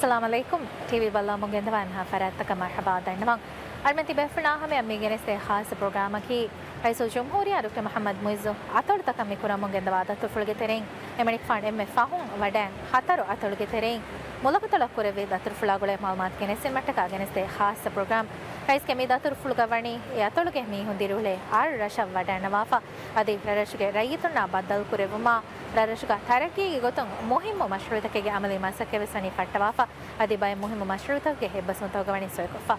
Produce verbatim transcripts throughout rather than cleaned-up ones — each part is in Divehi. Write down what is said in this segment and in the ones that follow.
އައްސަލާމު ޢަލައިކުމް. ޓީވީ ބައްލަވަމުން ގެންދަވާ އެންމެހާ ފަރާތްތަކަށް މަރްޙަބާ ދަންނަވަން. އަޅުމެން ތިބޭފުޅުންނާ ހަމަޔަށް މި ގެނެސްދޭ ޚާއްޞަ ޕްރޮގްރާމަކީ، ރައީސުލްޖުމްހޫރިއްޔާ ޑޮކްޓަރ މުޙައްމަދު މުޢިއްޒު އަތޮޅުތަކަށް މި ކުރަމުން ގެންދަވާ ދަތުރުފުޅުގެ ތެރެއިން، އެމަނިކުފާނު އެންމެ ފަހުން ވަޑައިން ހަތަރު އަތޮޅުގެ ތެރެއިން މުލަކުތަޅަށް ކުރެއްވި ދަތުރުފުޅާ ގުޅޭ މަޢުލޫމާތު ގެނެސްދިނުމަށްޓަކާ ގެނެސްދޭ ޚާއްޞަ ޕްރޮގްރާމް. ރައީސްގެ މި ދަތުރުފުޅުގަ ވަނީ އެ އަތޮޅުގެ މީހުން ދިރިއުޅޭ އަށް ރަށަށް ވަޑައިންނަވާފަ، އަދި ރަށްރަށުގެ ރައްޔިތުންނާ ބައްދަލުކުރެއްވުމާ، ރަށްރަށުގަ ތަރައްގީގެ ގޮތުން މުހިއްމު މަޝްރޫޢުތަކެއްގެ އަމަލީ މަސައްކަތްވެސް ވަނީ ފައްޓަވާފަ، އަދި ބައެއް މުހިއްމު މަޝްރޫޢުތަކުގެ އެއްބަސްވުންތަކުގަ ވަނީ ސޮއިކޮށްފަ.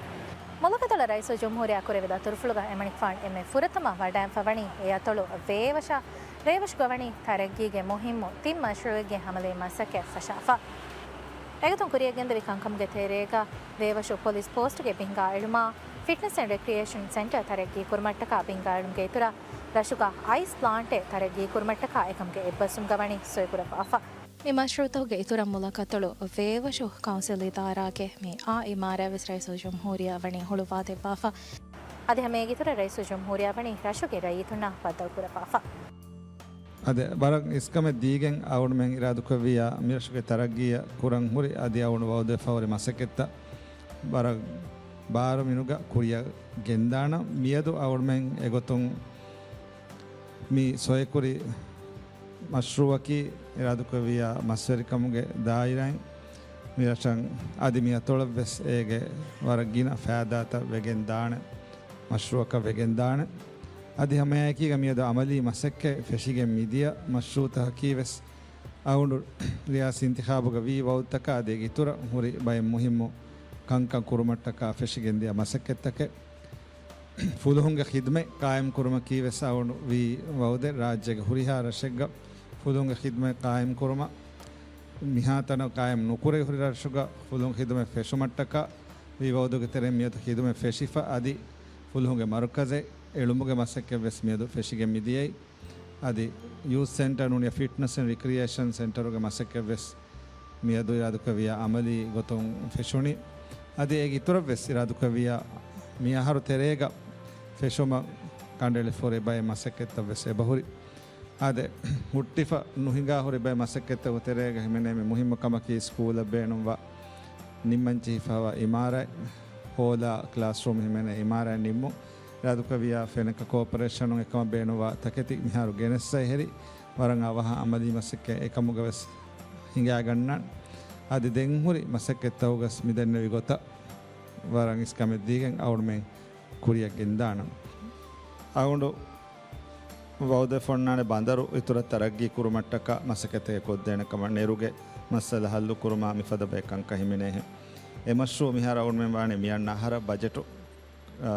މުލަކުތަޅަށް ރައީސުލްޖުމްހޫރިއްޔާ ކުރެއްވި ދަތުރުފުޅުގަ އެމަނިކުފާނު އެންމެ ފުރަތަމަ ވަޑައިންފަ ވަނީ އެ އަތޮޅު ވޭވަށާ، ރޭވަށުގަ ވަނީ ތަރައްގީގެ މުހިއްމު ތިން މަޝްރޫޢެއްގެ އަމަލީ މަސައްކަތް ފަށާފަ. އެގޮތުން ކުރިއަށް ގެންދެވި ކަންކަމުގެ ތެރޭގަ ވޭވަށު ޕޮލިސް ޕޯސްޓުގެ ބިންގާ އެޅުމާ، ފިޓްނަސް އެންޑް ރެކްރިއޭޝަން ސެންޓަރ ތަރައްގީ ކުރުމަށްޓަކާ ބިންގާ އެޅުމުގެ އިތުރަށް، ރަށުގަ އައިސް ޕްލާންޓެއް ތަރައްގީ ކުރުމަށްޓަކާ އެކަމުގެ އެއްބަސްވުމުގަ ވަނީ ސޮއިކުރައްވާފަ. މި މަޝްރޫޢުތަކުގެ އިތުރަށް މުލަކުތަޅު ވޭވަށު ކައުންސިލް އިދާރާގެ މި އާ އިމާރާތްވެސް ރައީސުލްޖުމްހޫރިއްޔާ ވަނީ ހުޅުވާދެއްވާފަ. އަދި ހަމައެގެ އިތުރަށް ރައީސުލްޖުމްހޫރިއްޔާ ވަނީ ރަށުގެ ރައްޔިތުންނާ ބައްދަލުކުރައްވާފަ. އަދި ވަރަށް އިސްކަމެއް ދީގެން އަޅުމެން އިރާދަކުރެއްވިއްޔާ މިރަށުގެ ތަރައްގީއަށް ކުރަން ހުރި އަދި އަޅުގަނޑު ވައުދުވެފަ ހުރި މަސައްކަތްތައް ވަރަށް ބާރު މިނުގަ ކުރިއަށް ގެންދާނަން. މިއަދު އަޅުމެން އެގޮތުން މި ސޮއިކުރި މަޝްރޫޢަކީ އިރާދަކުރެއްވިއްޔާ މަސްވެރިކަމުގެ ދާއިރާއިން މިރަށަށް އަދި މި އަތޮޅަށްވެސް އޭގެ ވަރަށް ގިނަ ފައިދާތައް ވެގެންދާނެ މަޝްރޫޢަކަށް ވެގެންދާނެ. އަދި ހަމައެކީގަ މިއަދު އަމަލީ މަސައްކަތް ފެށިގެން މިދިޔަ މަޝްރޫޢުތަކަކީވެސް އަޅުގަނޑު ރިޔާސީ އިންތިޚާބުގަ ވީ ވައުދުތަކާ އަދި އިތުރަށް ހުރި ބައެއް މުހިއްމު ކަންކަން ކުރުމަށްޓަކާ ފެށިގެންދިޔަ މަސައްކަތްތަކެއް. ފުލުހުންގެ ޚިދުމަތް ޤާއިމްކުރުމަކީވެސް އަޅުގަނޑު ވީ ވައުދެއް. ރާއްޖޭގެ ހުރިހާ ރަށެއްގަ ފުލުހުންގެ ޚިދުމަތް ޤާއިމްކުރުމަށް، މިހާތަނަށް ޤާއިމް ނުކުރެވި ހުރި ރަށުގަ ފުލުހުން ޚިދުމަތް ފެށުމަށްޓަކާ ވީ ވައުދުގެ ތެރެއިން މިއަދު ޚިދުމަތް ފެށިފަ އަދި ފުލުހުންގެ މަރުކަޒެއް އެޅުމުގެ މަސައްކަތްވެސް މިއަދު ފެށިގެން މިދިޔައީ. އަދި ޔޫތު ސެންޓަރ ނޫނީ ފިޓްނަސް އެންޑް ރިކްރިއޭޝަން ސެންޓަރުގެ މަސައްކަތްވެސް މިއަދު އިރާދަކުރެއްވިއްޔާ އަމަލީ ގޮތުން ފެށުނީ. އަދި އޭގެ އިތުރަށްވެސް އިރާދަކުރެއްވިއްޔާ މިއަހަރު ތެރޭގަ ފެށުމަށް ކަނޑައެޅިފަ ހުރި ބައެއް މަސައްކަތްތައްވެސް އެބަހުރި. އާދެ، ހުއްޓިފަ ނުހިނގާ ހުރި ބައެއް މަސައްކަތްތަކުގެ ތެރޭގަ ހިމެނޭ މި މުހިއްމު ކަމަކީ ސްކޫލަށް ބޭނުންވާ ނިންމަންޖެހިފައިވާ އިމާރާތް، ހޯލާ ކްލާސްރޫމް ހިމެނޭ އިމާރާތް ނިންމުން. އިރާދަކުރެއްވިއްޔާ ފެނަކަ ކޯޕަރޭޝަނުން އެކަމަށް ބޭނުންވާ ތަކެތި މިހާރު ގެނެއްސައި ހެރި، ވަރަށް އަވަހަށް އަމަލީ މަސައްކަތް އެކަމުގަވެސް ހިނގާގަންނަން. އަދި ދެންހުރި މަސައްކަތްތަކުގަސް މިދެންނެވި ގޮތަށް ވަރަށް އިސްކަމެއް ދީގެން އަޅުމެން ކުރިއަށް ގެންދާނަން. އަޅުގަނޑު ވައުދެއް ފޮންނާނެ ބަނދަރު އިތުރަށް ތަރައްގީ ކުރުމަށްޓަކާ މަސައްކަތެއް ކޮށްދޭނެ ކަމަށް. ނެރުގެ މައްސަލަ ހައްލު ކުރުމާ މިފަދަ ބައެއް ކަންކަން ހިމެނޭހެން. އެ މަޝްރޫޢު މިހާރު އަޅުމެން ވާނެ މިއަންނަ އަހަރަށް ބަޖެޓު، އާ،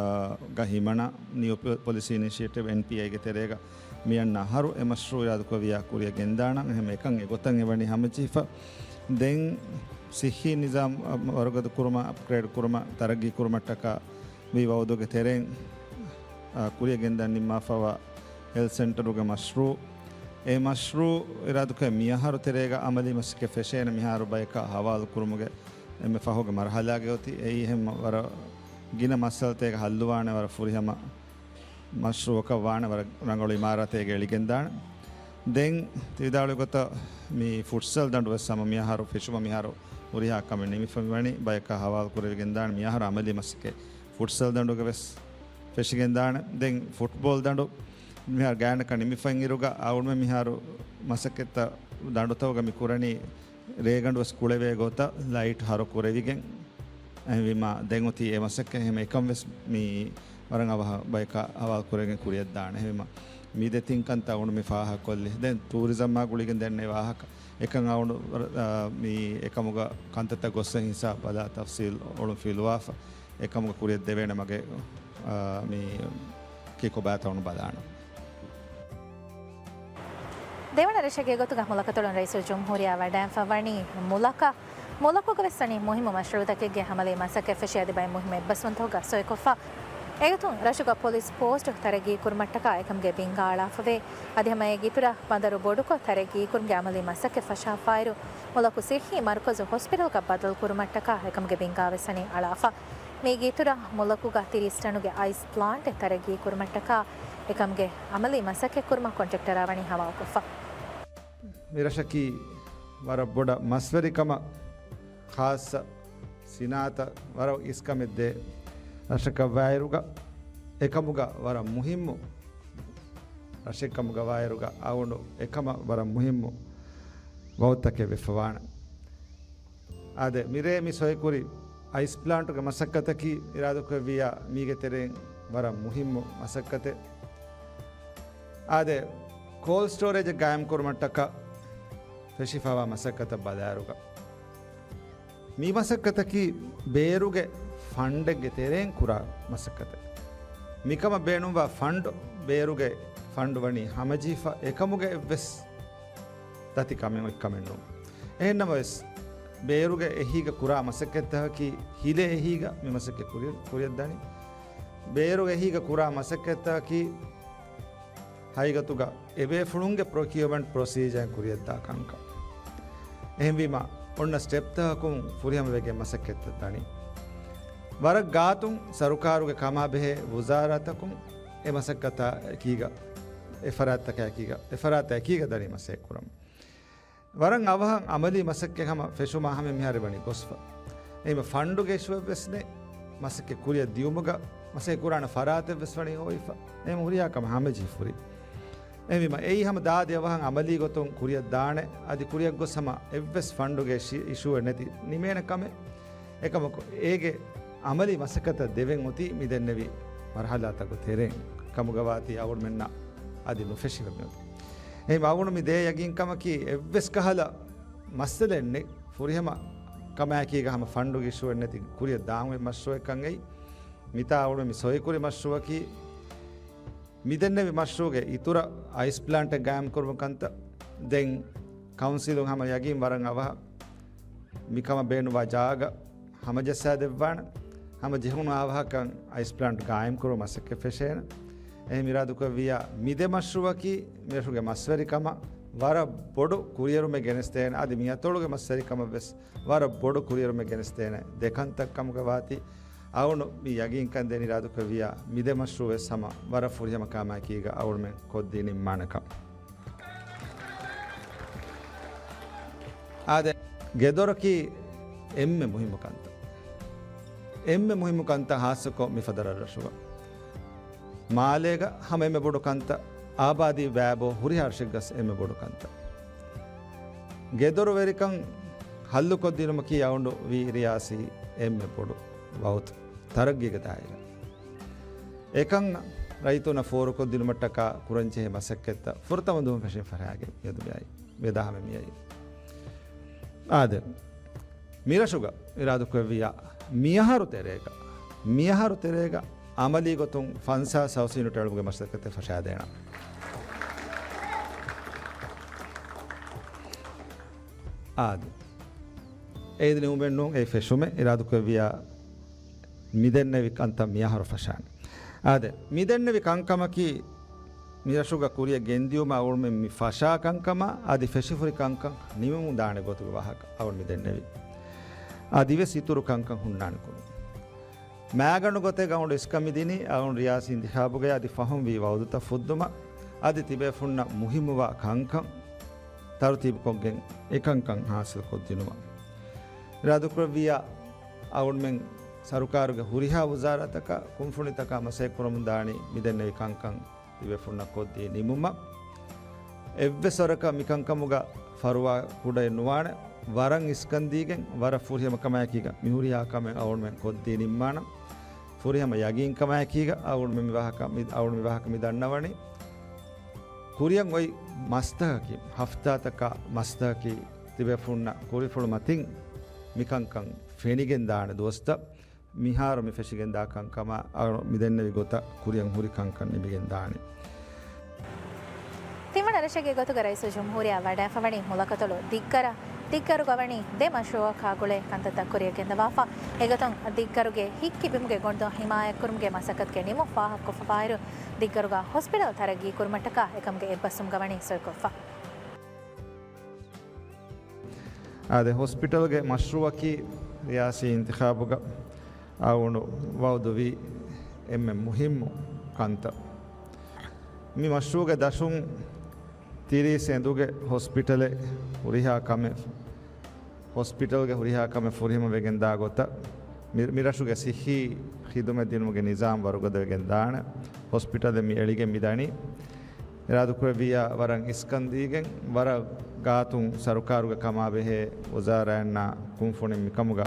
ގަ ހިމަނާ ނިއު ޕޮ-، ޕޮލިސީ އިނިޝިއޭޓިވް، އެންޕީއައިގެ ތެރޭގަ މިއަންނަ އަހަރު އެ މަޝްރޫޢު އިރާދަކުރެއްވިއްޔާ ކުރިއަށް ގެންދާނަން. އެހެން އެކަން އެގޮތަށް އެ ވަނީ ހަމަޖެހިފަ. ދެން ސިއްހީ ނިޒާމް، އަ، ވަރުގަދަ ކުރުމަށް، އަޕްގްރޭޑް ކުރުމަށް، ތަރައްގީ ކުރުމަށްޓަކާ ވީ ވައުދުގެ ތެރެއިން، އާ، ކުރިއަށް ގެންދަން ނިންމާފައިވާ ހެލްތު ސެންޓަރުގެ މަޝްރޫޢު. އެ މަޝްރޫޢު އިރާދަކުރެ މިއަހަރު ތެރޭގަ އަމަލީ މަސައްކަތް ފެށޭނެ މިހާރު ބަޔަކާ ހަވާލު ކުރުމުގެ އެންމެ ފަހުގެ މަރުހަލާގައި އޮތީ. އެއީ އެހެން ވަރަށް ގިނަ މައްސަލަތަކެއް ހައްލުވާނެ ވަރަށް ފުރިހަމަ މަޝްރޫޢަކަށް ވާނެ، ވަރަށް ރަނގަޅު އިމާރާތެއް އެޅިގެންދާނެ. ދެން ތި ވިދާޅުވި ގޮތަށް މި ފުޓްސަލް ދަނޑު ވެސް ހަމަ މިއަހަރު ފެށުމަށް މިހާރު ހުރިހާ ކަމެއް ނިމިފަ މިވަނީ. ބަޔަކާ ހަވާލު ކުރެވިގެންދާނެ މިއަހަރު އަމަލީ މަސައްކަތް ފުޓްސަލް ދަނޑުގެ ވެސް ފެށިގެންދާނެ. ދެން ފުޓްބޯލް ދަނޑު މިހާރު ގާތްގަނޑަކަށް ނިމިފައި އިރުގަ އަޅުމެން މިހާރު މަސައްކަތްތައް ދަނޑުތަކުގަ މި ކުރަނީ ރޭގަނޑު ވެސް ކުޅެވޭ ގޮތަށް ލައިޓް ހަރު ކުރެވިގެން. އެހެންވީމާ ދެން އޮތީ އެ މަސައްކަތް ހަމަ އެކަން ވެސް މި ވަރަށް އަވަހަށް ބަޔަކަށް ހަވާލު ކުރެވިގެން ކުރިއަށްދާނެ. އެހެންވީމާ މި ދެ ތިން ކަންތައް އަޅުގަނޑު މި ފާހަގަކޮށްލީ. ދެން ޓޫރިޒަމްއާ ގުޅިގެން ދެންނެވި ވާހަކަ އެކަން އަޅުގަނޑު، އާ، މި އެކަމުގަ ކަންތައްތައް ގޮއްސަ ހިސާބު ބަލާ ތަފްސީލް އޮޅުން ފިލުވާފަ. އެކަމުގަ ކުރިއަށް ދެވޭނެ މަގެއް، އާ، މި ކިކޮބާތައުނު ބަލާނަން. ދެވަނަ ރަށެއްގެ ގޮތުގަ މުލަކަތޮޅުން ރައީސުލްޖުމްހޫރިއްޔާ ވަޑައިންފަ ވަނީ މުލަކަށް. މުލަކުގަ ވެސް ވަނީ މުހިއްމު މަޝްރޫޢުތަކެއްގެ އަމަލީ މަސައްކަތް ފެށި އަދި ބައެއް މުހިއްމު އެއްބަސްވުންތަކުގަ ސޮއިކޮށްފަ. އެގޮތުން ރަށުގަ ޕޮލިސް ޕޯސްޓު ތަރައްގީ ކުރުމަށްޓަކާ އެކަމުގެ ބިންގާ އަޅާފަވޭ. އަދި ހަމަ އޭގެ އިތުރަށް ބަނދަރު ބޮޑުކޮށް ތަރައްގީ ކުރުމުގެ އަމަލީ މަސައްކަތް ފަށާފައިރު، މުލަކު ސިއްހީ މަރުކަޒު ހޮސްޕިޓަލްގަ ބަދަލު ކުރުމަށްޓަކާ އެކަމުގެ ބިންގާ ވެސް ވަނީ އަޅާފަ. މީގެ އިތުރަށް މުލަކުގަ ތިރީސް ޓަނުގެ އައިސް ޕްލާންޓެއް ތަރައްގީ ކުރުމަށްޓަކާ އެކަމުގެ އަމަލީ މަސައްކަތް ކުރުމަށް ކޮންޓްރެކްޓަރާ ވަނީ ހަވާލުކޮށްފަ. މި ރަށަކީ ވަރަށް ބޮޑަށް މަސްވެރިކަމަށް ޚާއްޞަ ސިނާއަތަށް ވަރަށް އިސްކަމެއް ދޭ ރަށަކަށް ވާއިރުގަ، އެކަމުގަ ވަރަށް މުހިއްމު ރަށެއްކަމުގަ ވާއިރުގަ، އަޅުގަނޑު އެކަމަށް ވަރަށް މުހިއްމު ވަގުތުތަކެއް ވެފަވާނެ. އާދެ، މިރޭ މި ސޮއިކުރި އައިސް ޕްލާންޓުގެ މަސައްކަތަކީ އިރާދަކުރެއްވިއްޔާ، މީގެ ތެރެއިން ވަރަށް މުހިއްމު މަސައްކަތެއް. އާދެ، ކޯލްޑް ސްޓޯރޭޖެއް ގާއިމްކުރުމަށްޓަކާ ފެށިފަވާ މަސައްކަތަށް ބަލާއިރުގަ، މި މަސައްކަތަކީ ބޭރުގެ ފަންޑެއްގެ ތެރެއިން ކުރާ މަސައްކަތެއް. މިކަމަށް ބޭނުންވާ ފަންޑު، ބޭރުގެ ފަންޑު ވަނީ ހަމަޖެހިފަ، އެކަމުގެ އެއްވެސް ދަތި ކަމެއް އޮތްކަމެއް ނޫން. އެހެންނަމަވެސް، ބޭރުގެ އެހީގަ ކުރާ މަސައްކަތްތަކަކީ ހިލޭ އެހީގަ މި މަސައްކަތް ކުރި-، ކުރިއަށްދަނީ. ބޭރުގެ އެހީގަ ކުރާ މަސައްކަތްތަކަކީ ހަގީގަތުގަ އެބޭފުޅުންގެ ޕްރޮކިއުމަންޓް ޕްރޮސީޖަރ ކުރިއަށްދާ ކަންކަން. އެހެންވީމަ، އޮންނަ ސްޓެޕްތަކަކުން ފުރިހަމަވެގެން މަސައްކަތްތައް ދަނީ. ވަރަށް ގާތުން ސަރުކާރުގެ ކަމާބެހޭ ވުޒާރާތަކުން އެ މަސައްކަތާ އެކީގަ، އެ ފަރާތްތަކާ އެކީގަ، އެ ފަރާތްތައް އެކީގަ ދަނީ މަސައްކަތް ކުރަން. ވަރަށް އަވަހަށް އަމަލީ މަސައްކަތް ހަމަ ފެށުމާ ހަމަ މިހާރު ވަނީ ގޮސްފަ. އެހެންވީމަ ފަންޑުގެ އިޝޫއެއްވެސް ނެތް. މަސައްކަތް ކުރިއަށް ދިޔުމުގަ މަސައްކަތް ކުރާނެ ފަރާތެއްވެސް ވަނީ ހޯއިފަ. އެހެން ހުރިހާ ކަމެއް ހަމަޖެހިފަ ހުރި. އެހެންވީމަ އެއީ ހަމަ ދާދި އަވަހަށް އަމަލީ ގޮތުން ކުރިއަށް ދާނެ، އަދި ކުރިއަށް ގޮސް ހަމަ އެއްވެސް ފަންޑުގެ އިޝި-، އިޝޫއެއް ނެތި ނިމޭނެ ކަމެއް. އެކަމަކު، އޭގެ އަމަލީ މަސައްކަތަށް ދެވެން އޮތީ މިދެންނެވި މަރުހަލާތަކުގެ ތެރެއިން ކަމުގަ ވާތީ އަޅުގަނޑުމެންނަށް އަދި ނުފެށިގެން މިއޮތީ. އެހެން އަޅުގަނޑު މި ދޭ ޔަގީންކަމަކީ އެއްވެސް ކަހަލަ މައްސަލައެއް ނެތް. ފުރިހަމަ ކަމާއެކީގަ ހަމަ ފަންޑުގެ އިޝޫއެއް ނެތި ކުރިއަށް ދާން އޮތް މަޝްރޫއެއްކަން އެއީ. މިތާ އަޅުގަނޑު މި ސޮއިކުރި މަޝްރޫއަކީ މިދެންނެވި މަޝްރޫގެ އިތުރަށް އައިސް ޕްލާންޓެއް ގާއިމްކުރުމުގެ ކަންތައް ދެން ކައުންސިލުން ހަމަ ޔަގީން ވަރަށް އަވަހަށް މިކަމަށް ބޭނުންވާ ޖާގަ ހަމަޖައްސާދެއްވާނެ. ހަމަ ޖެހުނު އަވަހަކަށް އައިސް ޕްލާންޓް ގާއިމްކުރުމަށް މަސައްކަތް ފެށޭނެ. އެހެން އިރާދަކުރެއްވިއްޔާ މި ދެ މަޝްރޫއަކީ މިރަށުގެ މަސްވެރިކަމަށް ވަރަށް ބޮޑު ކުރިއެރުމެއް ގެނެސްދޭނެ. އަދި މި އަތޮޅުގެ މަސްވެރިކަމަށްވެސް ވަރަށް ބޮޑު ކުރިއެރުމެއް ގެނެސްދޭނެ ދެ ކަންތައް ކަމުގަ ވާތީ. އަޅުގަނޑު މި ޔަގީންކަން ދޭން އިރާދަކުރެއްވިއްޔާ މި ދެ މަޝްރޫއެއް ހަމަ ވަރަށް ފުރިހަމަ ކަމާއެކީގަ އަޅުގަނޑުމެން ކޮށްދީ ނިންމާނެކަން. އާދެ، ގެދޮރަކީ އެންމެ މުހިއްމު ކަންތައް. އެންމެ މުހިއްމު ކަންތައް ހާއްސަކޮށް މިފަދަ ރަށްރަށުގަ. މާލޭގަ ހަމަ އެންމެ ބޮޑު ކަންތައް، އާބާދީ ވައިބޯ ހުރިހާ ރަށެއްގަސް އެންމެ ބޮޑު ކަންތައް. ގެދޮރުވެރިކަން ހައްލުކޮށްދިނުމަކީ އަޅުގަނޑު ވީ ރިޔާސީ އެންމެ ބޮޑު ވަގުތު ތަރައްގީގެ ދާއިރާ. އެކަން ރައްޔިތުންނަށް ފޯރުކޮށްދިނުމަށްޓަކާ ކުރަންޖެހޭ މަސައްކަތްތައް ފުރަތަމަ ދުވަހުން ފެށިގެން ފަށާގެން މިއަދު މިއައީ. ވެދާ ހަމަ މިއައީ. އާދެ، މިރަށުގަ އިރާދަކުރެއްވިއްޔާ މިއަހަރު ތެރޭގަ، މިއަހަރު ތެރޭގަ އަމަލީ ގޮތުން ފަންސާސް ހައުސް ޔުނިޓް އެޅުމުގެ މަސައްކަތެއް ފަށާދޭނަން. އާދެ. އޭދި ނިމުމެއް ނޫން އެ ފެށުމެއް އިރާދަކުރެއްވިއްޔާ މިދެންނެވި ކަންތައް މިއަހަރު ފަށާނެ. އާދެ، މިދެންނެވި ކަންކަމަކީ މިރަށުގަ ކުރިއަށް ގެންދިޔުމަށް އަޅުގަނޑުމެން މި ފަށާ ކަންކަމާ އަދި ފެށިފުރި ކަންކަން ނިމުމުން ދާނެ ގޮތުގެ ވާހަކަ އަޅުގަނޑު މިދެންނެވީ. އަދިވެސް އިތުރު ކަންކަން ހުންނާނެ ކުރުން. މައިގަނޑު ގޮތެއްގަ އަޅުގަނޑު އިސްކަން މިދިނީ އަޅުގަނޑު ރިޔާސީ އިންތިޚާބުގައި އަދި ފަހުން ވީ ވައުދުތައް ފުއްދުމަށް އަދި ތިބޭފުންނަށް މުހިއްމުވާ ކަންކަން ތަރުތީބުކޮށްގެން އެކަންކަން ހާސިލްކޮށްދިނުމަށް. އިރާދަކުރެއްވިއްޔާ އަޅުގަނޑުމެން ސަރުކާރުގެ ހުރިހާ ވުޒާރާތަކާ، ކުންފުނިތަކާ މަސައްކަތް ކުރަމުން ދާނީ މިދެންނެވި ކަންކަން ތިބޭފުންނަށް ކޮށްދީ ނިމުމަށް. އެއްވެސް ވަރަކަށް މިކަންކަމުގަ ފަރުވާ ކުޑައެއް ނުވާނެ. ވަރަށް އިސްކަންދީގެން ވަރަށް ފުރިހަމަ ކަމާއެކީގަ މި ހުރިހާ ކަމެއް އަޅުގަނޑުމެން ކޮށްދީ ނިންމާނަން. ފުރިހަމަ ޔަގީންކަމާއެކީގަ އަޅުގަނޑުމެން މި ވާހަކަ މި، އަޅުގަނޑު މި ވާހަކަ މި ދަންނަވަނީ. ކުރިއަށް އޮތް މަސްތަކަކީ، ހަފްތާތަކާ މަސްތަކަކީ ތިބޭފުންނަށް ކުރިފުޅު މަތިން މިކަންކަން ފެނިގެން ދާނެ ދުވަސްތައް. މިހާރު މި ފެށިގެންދާ ކަންކަމާ އަޅު މިދެންނެވި ގޮތަށް ކުރިއަށް ހުރި ކަންކަން ނިމިގެން ދާނެ. ތިންވަނަ ރަށެއްގެ ގޮތުގަ ރައީސުލްޖުމްހޫރިއްޔާ ވަޑައިފަވަނީ މުލަކަތޮޅު ދިއްގަރަށް. ދިއްގަރުގަ ވަނީ ދެ މަޝްރޫއަކާ ގުޅޭ ކަންތައްތައް ކުރިއަށް ގެންދަވާފަ. އެގޮތުން ދިއްގަރުގެ ހިތް ކިބިމުގެ ގޮނޑު ހިމާޔަތްކުރުމުގެ މަސައްކަތުގެ ނިމުން ފާހަގަކޮށްފަވާއިރު، ދިއްގަރުގަ ހޮސްޕިޓަލް ތަރައްގީ ކުރުމަށްޓަކާ އެކަމުގެ އެއްބަސްވުމުގަ ވަނީ ސޮއިކޮށްފަ. އާދެ، ހޮސްޕިޓަލްގެ މަޝްރޫއަކީ ރިޔާސީ އިންތިޚާބުގަ އަޅުގަނޑު ވައުދުވީ އެންމެ މުހިއްމު ކަންތައް. މި މަޝްރޫއުގެ ދަށުން ތިރީސް އެނދުގެ ހޮސްޕިޓަލެއް ހުރިހާ ކަމެއް ހޮސްޕިޓަލްގެ ހުރިހާ ކަމެއް ފުރިހަމަ ވެގެން ދާ ގޮތަށް، މި، މި ރަށުގެ ސިއްހީ ޚިދުމަތް ދިނުމުގެ ނިޒާމް ވަރުގަދަވެގެން ދާނެ. ހޮސްޕިޓަލެއް މި އެޅިގެން މި ދަނީ. އިރާދަކުރެއްވިއްޔާ ވަރަށް އިސްކަން ދީގެން، ވަރަށް ގާތުން ސަރުކާރުގެ ކަމާބެހޭ ވުޒާރާއިންނާ ކުންފުނިން މިކަމުގަ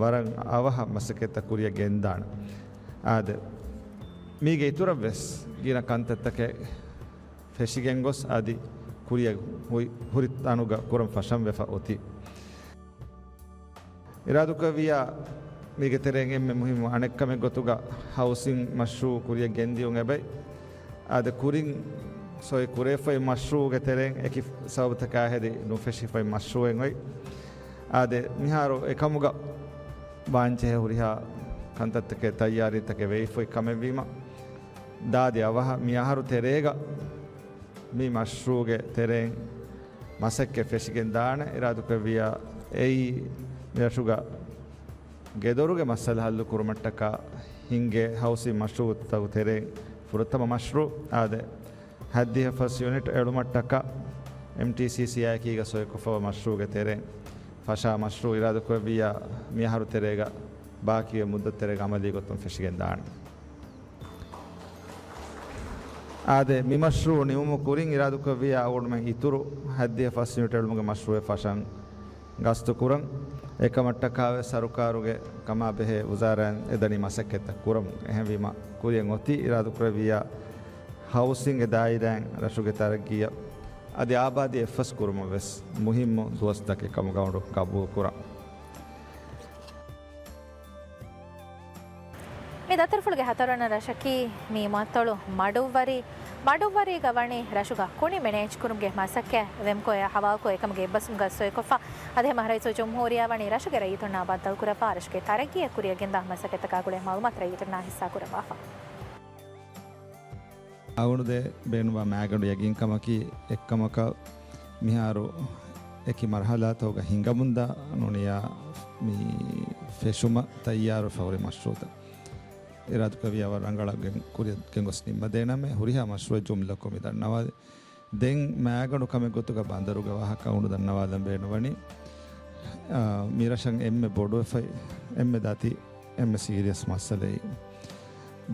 ވަރަށް އަވަހަށް މަސައްކަތްތައް ކުރިއަށް ގެންދާނެ. އާދެ، މީގެ އިތުރަށް ވެސް ގިނަ ކަންތައްތަކެއް ފެށިގެން ގޮސް އަދި ކުރިއަށް ހުއި-، ހުރި ތަނުގަ ކުރަން ފަށަން ވެފަ އޮތީ. އިރާދުކުރެއްވިއްޔާ މީގެ ތެރެއިން އެންމެ މުހިއްމު އަނެއްކަމެއް ގޮތުގަ ހައުސިން މަޝްރޫއު ކުރިއަށް ގެންދިޔުން އެބައި. އާދެ، ކުރިން ސޮއި ކުރެވިފައި މަޝްރޫއުގެ ތެރެއިން އެކި ސަބަބުތަކާ ހެދި ނުފެށިފައި މަޝްރޫއެއް އޮތް. އާދެ، މިހާރު އެކަމުގަ ވާންޖެހޭ ހުރިހާ ކަންތައްތަކެއް ތައްޔާރީތަކެއް ވެވިފައި ކަމެއްވީމަ، ދާދި އަވަހަށް މި އަހަރު ތެރޭގަ މި މަޝްރޫއުގެ ތެރެއިން މަސައްކަތް ފެށިގެން ދާނެ. އިރާދުކުރެއްވިއްޔާ އެއީ މިރަށުގަ ގެދޮރުގެ މައްސަލަ ހައްލު ކުރުމަށްޓަކާ ހިންގޭ ހައުސިން މަޝްރޫއުތަކުގެ ތެރެއިން ފުރަތަމަ މަޝްރޫއު. އާދެ، ހަތްދިހަ ފަސް ޔުނިޓް އެޅުމަށްޓަކާ އެމްޓީސީސީއާއެކީގަ ސޮއިކޮށްފަވާ މަޝްރޫއުގެ ތެރެއިން ފަށާ މަޝްރޫއު އިރާދަކުރެއްވިއްޔާ މިއަހަރު ތެރޭގަ ބާކީވެ މުއްދަތު ތެރޭގަ އަމަލީ ގޮތުން ފެށިގެން ދާނެ. އާދެ، މި މަޝްރޫއު ނިމުމު ކުރިން އިރާދުކުރެއްވިއްޔާ އަޅުގަނޑުމެން އިތުރު ހަތްދިހަ ފަސް ޔުނިޓް އެޅުމުގެ މަޝްރޫއެއް ފަށަން ގަސްތު ކުރަން. އެކަމަށްޓަކާވެސް ސަރުކާރުގެ ކަމާބެހޭ ވުޒާރާއިން އެދަނީ މަސައްކަތްތައް ކުރަމުން. އެހެންވީމަ، ކުރިއަށް އޮތީ އިރާދަކުރެއްވިއްޔާ ހައުސިންގ ދާއިރާއިން ރަށުގެ ތަރައްގީއަށް އަދި އާބާދީ އެއްފަސް ކުރުމަށް ވެސް މުހިއްމު ދުވަސްތަކެއް ކަމުގަ އަޅުގަނޑު ގަބޫލު ކުރަން. މި ދަތުރުފުޅުގެ ހަތަރުވަނަ ރަށަކީ މި މައްތޮޅު މަޑުއްވަރީ. މަޑުއްވަރީގަ ވަނީ ރަށުގަ ކުނި މެނޭޖް ކުރުމުގެ މަސައްކަތް ވެމްކޯއާ ހަވާލުކޮށް އެކަމުގެ އެއްބަސްވުމުގަ ސޮއިކޮށްފަ. އަދި ހަމަ ރައީސުލްޖުމްހޫރިއްޔާ ވަނީ ރަށުގެ ރައްޔިތުންނާ ބައްދަލުކުރައްވާ ރަށުގެ ތަރައްގީއަށް ކުރިއަށް ގެންދާ މަސައްކަތްތަކާ ގުޅޭ މައުލޫމާތު ރައްޔިތުންނާ ހިއްސާ ކުރައްވާފަ. އަޅުގަނޑު ދޭން ބޭނުންވާ މައިގަނޑު ޔަގީންކަމަކީ، އެއްކަމަކަށް މިހާރު އެކި މަރުހަލާތަކުގަ ހިނގަމުންދާ ނޫނިޔާ މި ފެށުމަށް ތައްޔާރުވެފަ ހުރި މަޝްރޫއުތައް. އިރާދަކުރެއްވިއްޔާ ވަރަށް ރަނގަޅަށް ގެން ކުރިއަށް ގެންގޮސް ނިންމަދޭނަމޭ، ހުރިހާ މަޝްރޫއެއް ޖުމްލަކޮށް މި ދަންނަވާލި. ދެން މައިގަނޑު ކަމެއް ގޮތުގަ ބަނދަރުގެ ވާހަކަ އަޅުގަނޑު ދަންނަވާލަން ބޭނުންވަނީ، އާ، މިރަށަށް އެންމެ ބޮޑުވެފައި، އެންމެ ދަތި، އެންމެ ސީރިއަސް މައްސަލައެއް.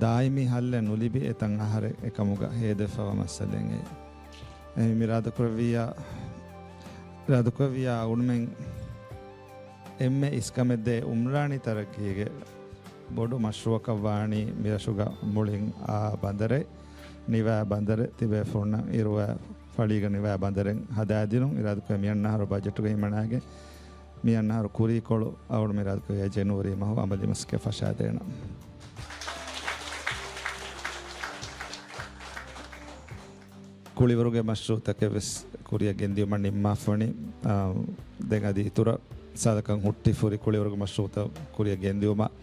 ދާއިމީ ހައްލެއް ނުލިބި އެތަން އަހަރެއް އެކަމުގަ ހޭދަވެފަވާ މައްސަލައެއް އެއީ. އެހެން މި އިރާދަކުރެއްވިއްޔާ، އިރާދަކުރެއްވިއްޔާ އަޅުގަނޑުމެން އެންމެ އިސްކަމެއްދޭ އުމްރާނީ ތަރައްގީގެ ބޮޑު މަޝްރޫއަކަށް ވާނީ މިރަށުގަ މުޅިން އާ ބަނދަރެއް، ނިވާ ބަނދަރެއް، ތިބޭފުޅުންނަށް އިރުވާ ފަޅީގަ ނިވާ ބަނދަރެއް ހަދާދިނުން. އިރާދަކުރެ މިއަންނަ އަހަރު ބަޖެޓުގައި ހިމަނާގެން މިއަންނަ އަހަރު ކުރީކޮޅު އަޅުގަނޑު އިރާދަކުރެއްވިއްޔާ ޖެނުއަރީ މަހު އަމަލީ މަސައްކަތް ފަށާދޭނަން. ކުޅިވަރުގެ މަޝްރޫއުތަކެއް ވެސް ކުރިއަށް ގެންދިއުމަށް ނިންމާފަވަނީ. އާ، ދެން އަދި އިތުރަށް ސާދަކަން ހުއްޓި ފުރި ކުޅިވަރުގެ މަޝްރޫއުތައް ކުރިއަށް ގެންދިއުމަށް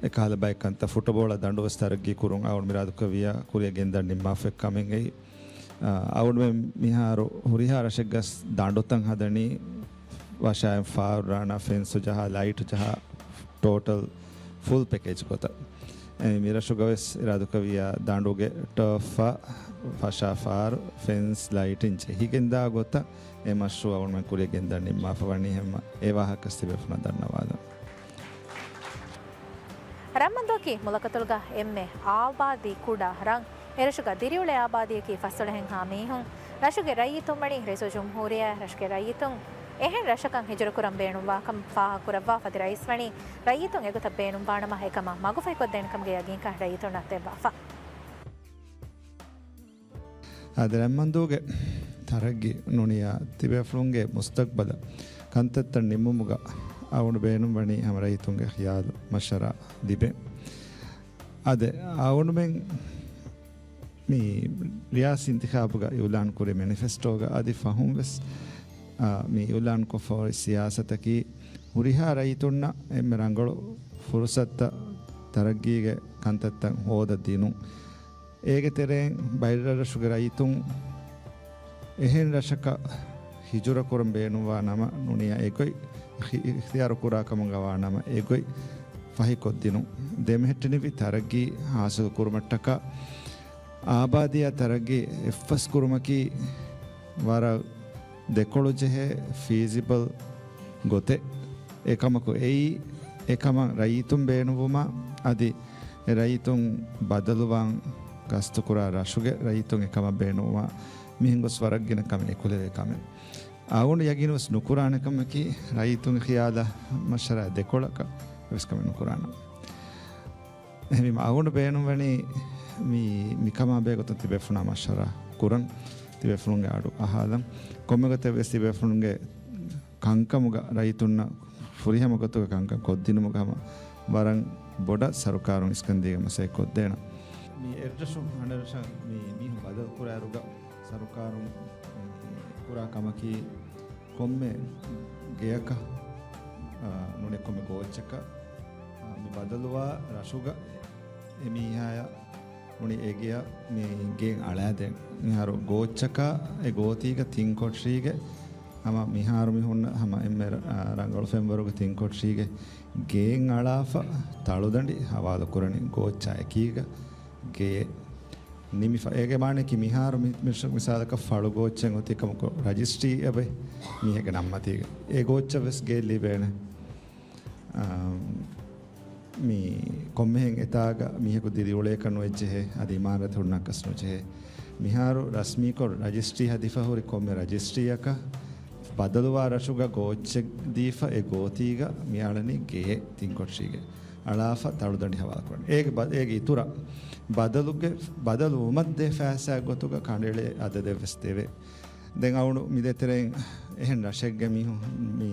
އެކަހަލަ ބައެއް ކަންތައް ފުޓުބޯޅަ ދަނޑު ވެސް ތަރައްގީ ކުރުން އަޅުގަނޑު އިރާދަކުރެއްވިއްޔާ ކުރިއަށް ގެންދަން ނިންމާފައި ކަމެއް އެއީ. އަ، އަޅުގަނޑުމެން މިހާރު ހުރިހާ ރަށެއްގަސް ދަނޑުތައް ހަދަނީ ވަށާއިން ފާރު ރާނާ ފެންސު ޖަހާ، ލައިޓު ޖަހާ، ޓޯޓަލް ފުލް ޕެކޭޖް ގޮތަށް. އެ، މި ރަށުގަވެސް އިރާދަކުރެއްވިއްޔާ ދަނޑުގެ ޓަރފް ފަށާ ފާރު ފެންސް ލައިޓިން ޖެހިގެންދާ ގޮތަށް އެ މަޝްރޫއަށް އަޅުގަނޑުމެން ކުރިއަށް ގެންދަން ނިންމާފަ ވަނީ ހެންމަ އެ ވާހަކަ ތިބޭފުޅުންނަށް ދަންނަވާލަން. ރަންމަންދޫއަކީ މުލަކަތުލުގަ އެންމެ އާބާދީ ކުޑަ ރަށް. އެރަށުގަ ދިރިއުޅޭ އާބާދީއަކީ ފަސްދޮޅަހެއްހާ މީހުން. ރަށުގެ ރައްޔިތުން ވަނީ ރައީސުލްޖުމްހޫރިއްޔާ ރަށުގެ ރައްޔިތުން އެހެން ރަށަކަށް ހިޖުރަކުރަން ބޭނުންވާކަން ފާހަގަކުރައްވާފަ އަދި ރައީސް ވަނީ ރައްޔިތުން އެގޮތަށް ބޭނުންވާނަމަ އެކަމަށް މަގުފަހިކޮށްދޭނެކަމުގެ ޔަގީންކަން ރައްޔިތުންނަށް ދެއްވާފަ. އަދި ރަންމަންދޫގެ ތަރައްގީ ނޫނިޔާ ތިބޭފުޅުންގެ މުސްތަގްބަލަށް ކަންތައްތައް ނިންމުމުގަ އަޅުގަނޑު ބޭނުންވަނީ ހަމަ ރައްޔިތުންގެ ޚިޔާލު މަޝްވަރާ ލިބެން. އާދެ، އަޅުގަނޑުމެން މި ރިޔާސީ އިންތިޚާބުގަ އިއުލާން ކުރި މެނިފެސްޓޯގަ އަދި ފަހުން ވެސް، އާ، މި އިއުލާން ކޮށްފަ ހުރި ސިޔާސަތަކީ ހުރިހާ ރައްޔިތުންނަށް އެންމެ ރަނގަޅު ފުރުސަތުތައް ތަރައްގީގެ ކަންތައްތައް ހޯދަ ދިނުން. އޭގެ ތެރެއިން ބައިރަށްރަށުގެ ރައްޔިތުން އެހެން ރަށަކަށް ހިޖުރަކުރަން ބޭނުންވާ ނަމަ ނޫނިޔާ އެގޮތް އިޚް-، އިޚްތިޔާރު ކުރާ ކަމުގަ ވާ ނަމަ އެގޮތް ފަހިކޮށްދިނުން. ދެމެހެއްޓެނިވި ތަރައްގީ ހާސިލު ކުރުމަށްޓަކާ އާބާދީއާ ތަރައްގީ އެއްފަސް ކުރުމަކީ ވަރަށް ދެކޮޅު ޖެހޭ ފީޒިބަލް ގޮތެއް. އެކަމަކު އެއީ، އެކަމަށް ރައްޔިތުން ބޭނުންވުމާ، އަދި އެ ރައްޔިތުން ބަދަލުވާން ގަސްތުކުރާ ރަށުގެ ރައްޔިތުން އެކަމަށް ބޭނުންވާ މިހެން ގޮސް ވަރަށް ގިނަ ކަމެއް އެކުލެވޭ ކަމެއް. އަޅުގަނޑު ޔަގީންވެސް ނުކުރާނެ ކަމަކީ، ރައްޔިތުންގެ ޚިޔާލަށް މަޝްވަރާ ދެކޮޅަކަށް ވެސް ކަމެއް ނުކުރާނަން. އެހެންވީމަ އަޅުގަނޑު ބޭނުންވަނީ މި، މިކަމާ ބެހޭގޮތުން ތިބޭފުޅުންނާ މަޝްވަރާ ކުރަން، ތިބޭފުޅުންގެ އަޑު އަހާލަން. ކޮންމެ ގޮތެއް ވެސް ތިބޭފުޅުންގެ ކަންކަމުގަ ރައްޔިތުންނަށް ފުރިހަމަ ގޮތުގަ ކަންކަން ކޮށްދިނުމުގަ ހަމަ ވަރަށް ބޮޑަށް ސަރުކާރުން އިސްކަންދީގެން މަސައްކަތް ކޮށްދޭނަން. މި އެއްރަށުން އަނެއްރަށަށް މި މީހުން ބަދަލު ކުރާއިރުގަ ސަރުކާރުން ކުރާ ކަމަކީ، ކޮންމެ ގެޔަކަށް، އާ، ނޫނީ ކޮންމެ ގޯއްޗަކަށް، އާ، މި ބަދަލުވާ ރަށުގަ އެ މީހާޔަށް ނޫނީ އެ ގެޔަށް މި ގެއިން އަޅާދޭން. މިހާރު ގޯއްޗަކާ އެ ގޯތީގަ ތިން ކޮޓަރީގެ ހަމަ މިހާރު މި ހުންނަ ހަމަ އެންމެ ރަ-، ރަނގަޅު ފެންވަރުގެ ތިން ކޮޓަރީގެ ގެއިން އަޅާފަ ތަޅުދަނޑި ހަވާލު ކުރަނީ ގޯއްޗާ އެކީގަ ގެޔެއް ނިމިފަ. އޭގެ މާނައަކީ މިހާރު މި-، މި-، މިސާލަކަށް ފަޅު ގޯއްޗެއް އޮތީ ކަމަކު ރަޖިސްޓްރީ އެބައި މީހެއްގެ ނަންމަތީގަ އެ ގޯއްޗަށް ވެސް ގެއެއް ލިބޭނެ. އާ، މި ކޮންމެހެން އެތާގަ މީހަކު ދިރިއުޅޭކަށް ނުއެއްޖެހޭ، އަދި އިމާރާތެއް ހުންނަކަސް ނުޖެހޭ. މިހާރު ރަސްމީކޮށް ރަޖިސްޓްރީ ހަދިފަ ހުރި ކޮންމެ ރަޖިސްޓްރީއަކަށް ބަދަލުވާ ރަށުގަ ގޯއްޗެއް ދީފަ އެ ގޯތީގަ މިއަޅަނީ ގެއެއް ތިން ކޮޓަރީގެ އަޅާފަ ތަޅުދަނޑި ހަވާލުކުރަން. އޭގެ ބަ-، އޭގެ އިތުރަށް ބަދަލުގެ، ބަދަލުވުމަށްދޭ ފައިސާ ގޮތުގަ ކަނޑައެޅޭ އަދަދެއް ވެސް ދެވޭ. ދެން އަޅުގަނޑު މި ދޭތެރެއިން އެހެން ރަށެއްގެ މީހުން މި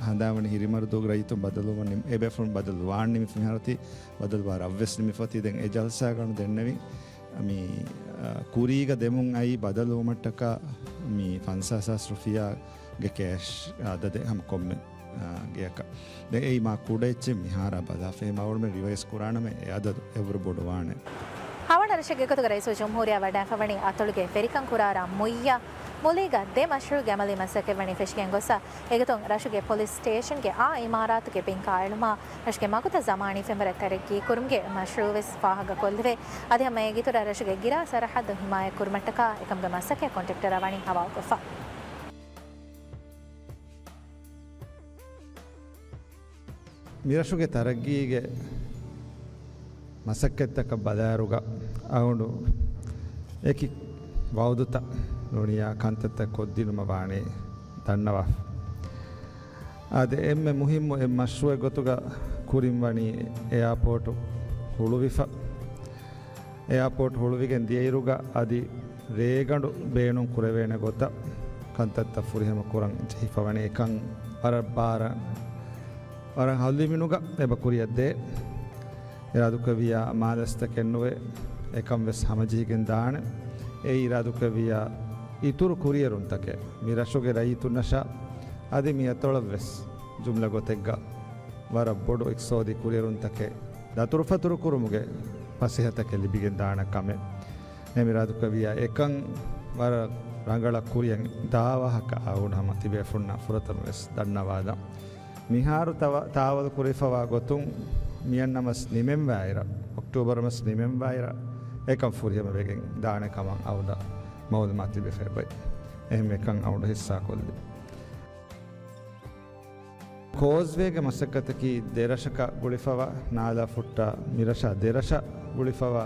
ހަނދާންވަނީ ހިރިމަރުދޫގެ ރައްޔިތުން ބަދަލުވުމަށް ނިމި-، އެބޭފުޅުން ބަދަލުވާން ނިމިފަ މިހާރު އޮތީ ބަދަލުވާ ރަށްވެސް ނިމިފަ އޮތީ. ދެން އެ ޖަލްސާގަ އަޅުގަނޑު ދެންނެވި މި، އަ، ކުރީގަ ދެމުން އައީ ބަދަލުވުމަށްޓަކާ މި ފަންސާސް ހާސް ރުފިޔާގެ ކޭޝް އަދަދެއް ހަމަ ކޮންމެ، އާ، ގެޔަކަށް. ދެން އެއީ މާ ކުޑަ އެއްޗެއް މިހާރާ ބަލާފަ. އެހެން އަޅުގަނޑުމެން ރިވައިސް ކުރާނަމޭ އެ އަދަދު އެއްވަރު ބޮޑުވާނެ. ހަވަނަ ރަށެއްގެ ގޮތުގަ ރައީސުލްޖުމްހޫރިއްޔާ ވަޑައިފަވަނީ އަތޮޅުގެ ވެރިކަން ކުރާރާ މުއްޔަށް. މުލީގަ ދެ މަޝްރޫޢުގެ އަމަލީ މަސައްކަތް ވަނީ ފެށިގެން ގޮއްސަ. އެގޮތުން ރަށުގެ ޕޮލިސް ސްޓޭޝަންގެ އާ އިމާރާތުގެ ބިން ކާއެޅުމާ، ރަށުގެ މަގުތައް ޒަމާނީ ފެންވަރަށް ތަރައްގީ ކުރުމުގެ މަޝްރޫޢުވެސް ފާހަގަކޮށްލެވޭ. އަދި ހަމަ އޭގެ އިތުރަށް ރަށުގެ ގިރާ ސަރަހައްދު ހިމާޔަތް ކުރުމަށްޓަކާ އެކަމުގެ މަސައްކަތް ކޮންޓްރެކްޓަރަށް ވަނީ ހަވާލުކޮށްފަ. މިރަށުގެ ތަރައްގީގެ މަސައްކަތްތަކަށް ބަލާއިރުގަ އަޅުގަނޑު އެކި ވައުދުތައް ނޫނިޔާ ކަންތައްތައް ކޮށްދިނުމަށް ވާނީ ދަންނަވާފަ. އާދެ، އެންމެ މުހިއްމު އެއް މަޝްރޫޢެއް ގޮތުގަ ކުރިން ވަނީ އެއާޕޯޓު ހުޅުވިފަ. އެއާޕޯޓް ހުޅުވިގެން ދިޔައިރުގަ އަދި ރޭގަނޑު ބޭނުން ކުރެވޭނެ ގޮތަށް ކަންތައްތައް ފުރިހަމަ ކުރަން ޖެހިފަވަނީ. އެކަން ވަރަށް ބާރަށް، ވަރަށް ހަލުލިމިނުގަ އެބަ ކުރިއަށްދޭ. އިރާދުކުރެއްވިއްޔާ މާލަސްތަކެއް ނުވެ، އެކަން ވެސް ހަމަޖެހިގެން ދާނެ. އެއީ އިރާދުކުރެއްވިއްޔާ އިތުރު ކުރިއެރުންތަކެއް މި ރަށުގެ ރައްޔިތުންނަށާ އަދި މި އަތޮޅަށް ވެސް ޖުމްލަ ގޮތެއްގަ ވަރަށް ބޮޑު އިޤްތިޞާދީ ކުރިއެރުންތަކެއް ދަތުރުފަތުރު ކުރުމުގެ ފަސޭހަތަކެއް ލިބިގެން ދާނެ ކަމެއް. އެހެން އިރާދުކުރެއްވިއްޔާ އެކަން ވަރަށް ރަނގަޅަށް ކުރިއަށް ދާ ވާހަކަ އަޅުގަނޑު ހަމަ ތިބޭފުޅުންނަށް ފުރަތަމަ ވެސް ދަންނަވާލަން. މިހާރު ތަވަ-، ތާވަލު ކުރެވިފަވާ ގޮތުން މިއަންނަ މަސް ނިމެންވާއިރަށް، އޮކްޓޫބަރު މަސް ނިމެންވާއިރަށް އެކަން ފުރިހަމަވެގެން ދާނެ ކަމަށް އަޅުގަނޑަށް މައުލޫމާތު ލިބިފައި އޮތް. އެހެން އެކަން އަޅުގަނޑު ހިއްސާކޮށްލި. ކޯސްވޭގެ މަސައްކަތަކީ ދެރަށަކަށް ގުޅިފަވާ ނާލާ ފުއްޓާ މިރަށާ ދެރަށަށް ގުޅިފަވާ